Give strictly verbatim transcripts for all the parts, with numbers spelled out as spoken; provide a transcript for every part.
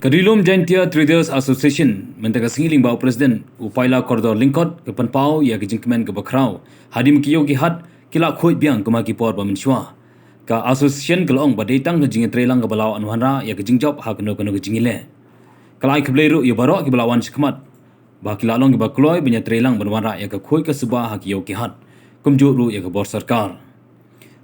Rilum Jaintia Traders Association mynta ka sngi lyngba u President u Paila Kordor Lyngkot ka pynpaw ïa ka jingkmen kaba khraw hadien ba ki ïew ki hat ki la khuid biang kumba ki por ba mynshuwa. Ka association ka la ong ba dei tang ka jingïatreilang kaba lah ban wanrah ïa ka jingjop ha kano kano ka jingïaleh. Ka la ai khublei ruh ïa baroh kiba la wan shakhmat ba ki la long kiba kloi ban ïatreilang ban wanrah ïa ka khuid ka suba ha ki ïew ki hat, kumjuh ruh ïa ka bor sorkar.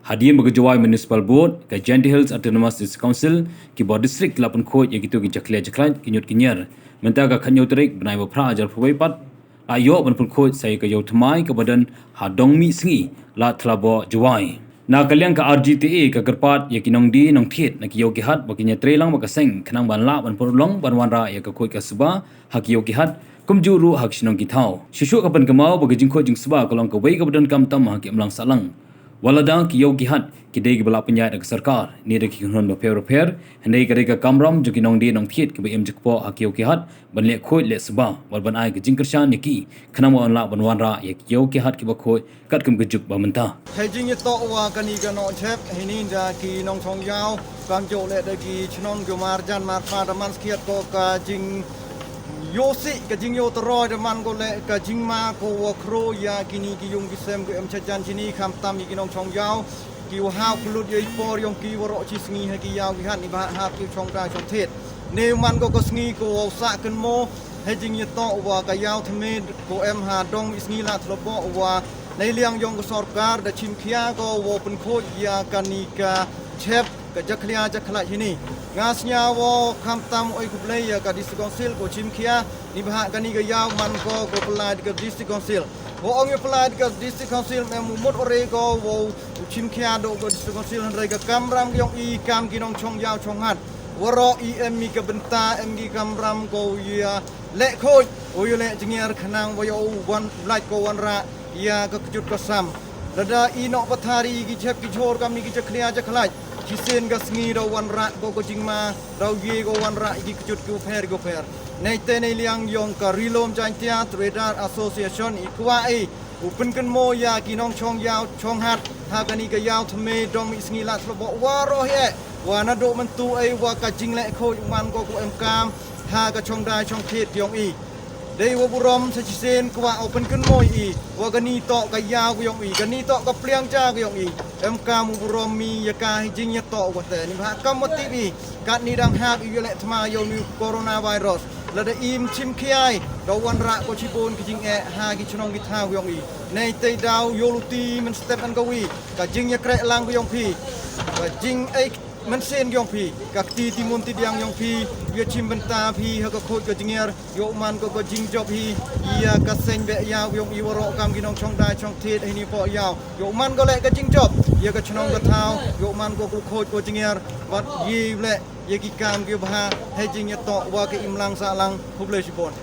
Hadien ba ka Jowai Municipal Board, ka Jaintia Hills Autonomous District Council, ki bor district ki la pynkhuid ïa kito ki jakhlia jakhlait ki ñiut ki ñier mynta ka khathynñiew tarik bnai ba phra hajar phew wei pat, la ïoh ban pynkhuid sa ïa ka ïew thymmai kaba don ha Dong Mihsngi, Ladthadlaboh, Jowai. Na ka liang ka R G T A ka kyrpad ïa ki nongdie nongthied na ki ïew ki hat ba kin ïatreilang bad ka seng khnang ban lah ban pynurlong ban wanrah ïa ka khuid ka suba ha ki ïew ki hat, kumjuh ruh ha ki shnong ki thaw. Shuh shuh ka pynkynmaw ba ka jingkhuid jingsuba ka long kawei kaba donkam tam ha ki imlang sahlang. Wat lada ki ïew ki hat ki dei kiba la pynïaid da ka sorkar ne da ki kynhun bapher bapher, hynrei ka dei ka kamram jong ki nongdie nongthied kiba im jingkpoh ha ki ïew ki hat ban leh khuid leh suba, wat ban ai ka jingkyrshan ïa ki khnang ba kin lah ban wanrah ïa ki ïew ki hat kiba khuid katkum ka juk ba mynta. Hei jingïatoh wa kane ka nongjop hini da ki nongshong ïaw, kamjuh leh da ki shnong ki marjan marpa da man skhiat ko ka jingïohsih, ka jingïohtyroi da man ko leh ka jingma ko wa khro ïa kini ki ïung ki sem ki em chajan chini khamtam ïa ki nongshong ïaw. Ki wa hap klut ïa i por ïong ki waroh chi sngi ha ki ïaw ki hat ni ba hap ki shong da shong thied. Ne man ko ka sngi ko wa sah kynmo hei jingïatoh wa ka ïaw thymmai ko em ha Dong Mihsngi Ladthadlaboh wa nei liang ïong ka sorkar da chim khia ko wa pynkhuid ïa kani ka jhep ka jakhlia jakhlait hini. Nga sñiaw wa khamtam oi khublei ïa ka District Council ko chim khia ni ba ha kani ka ïaw man ko ko pynlait ka District Council. Wa ong ïa pynlait ka District Council em u mut ore ko wa u chim khia do ka District Council hynrei ka kamram ka ïong i kam ki nongshong ïaw shong hat. Waroh i em i ka bynta em ki kamram ko ïa leh khuid, u ïa leh jingïar khnang wa ïa u wan lait ko wanrah ïa ka kjut ka sam. Lada i noh pathari ki jhep ki jhor kam ni ki jakhlia jakhlait. Shisien ka sngi da wanrah ko ka jingma, da u ïa ko wanrah ki kjut ki u pher ki u pher. Nei te nei liang ïong ka Rilum Jaintia Trader Association i kwah i u pynkynmo ïa ki nongshong ïaw shong hat ha kani ka ïaw thymmai Dong Mihsngi Ladthadlaboh waroh hi eh. Wa naduh mynta ei wa ka jingleh khuid man ko ko em kam ha ka shong dai shong thied ïong i. Dei wa burom sa chisien kwah u pynkynmo i wa kani toh ka ïaw ïong i, kani toh ka pliang ja ïong i. Em kam u burom mi ïa ka hi jingïatoh wa te ni ba ha kam wa tip i. Katni dang hap i ïa leh thma ïong i coronavirus. Lada im chim khia i da wanrah ko chibun ki jingeh ha ki chnong ki thaw ïong i. Nei te daw ïa luti mynstep an ka wi ka jingïakreh lang ïong phi. Ka jing ei mynsiem ïong phi, ka kti ti mun ti diang ïong phi, ïa chim bynta phi ha ka khuid ka jingïar, ïa u man ko ka jingjop hi ïa ka seng beh ïaw ïong i waroh kam ki nongshong dai shong thied hini poh ïaw. Ïa u man ko leh ka jingjop ïa ka chnong ka thaw, ïa u man ko ka khuid ka jingïar, bad ïa leh ïa ki kam ki bha hei jingïatoh wa ka imlang sahlang. Khublei shibun.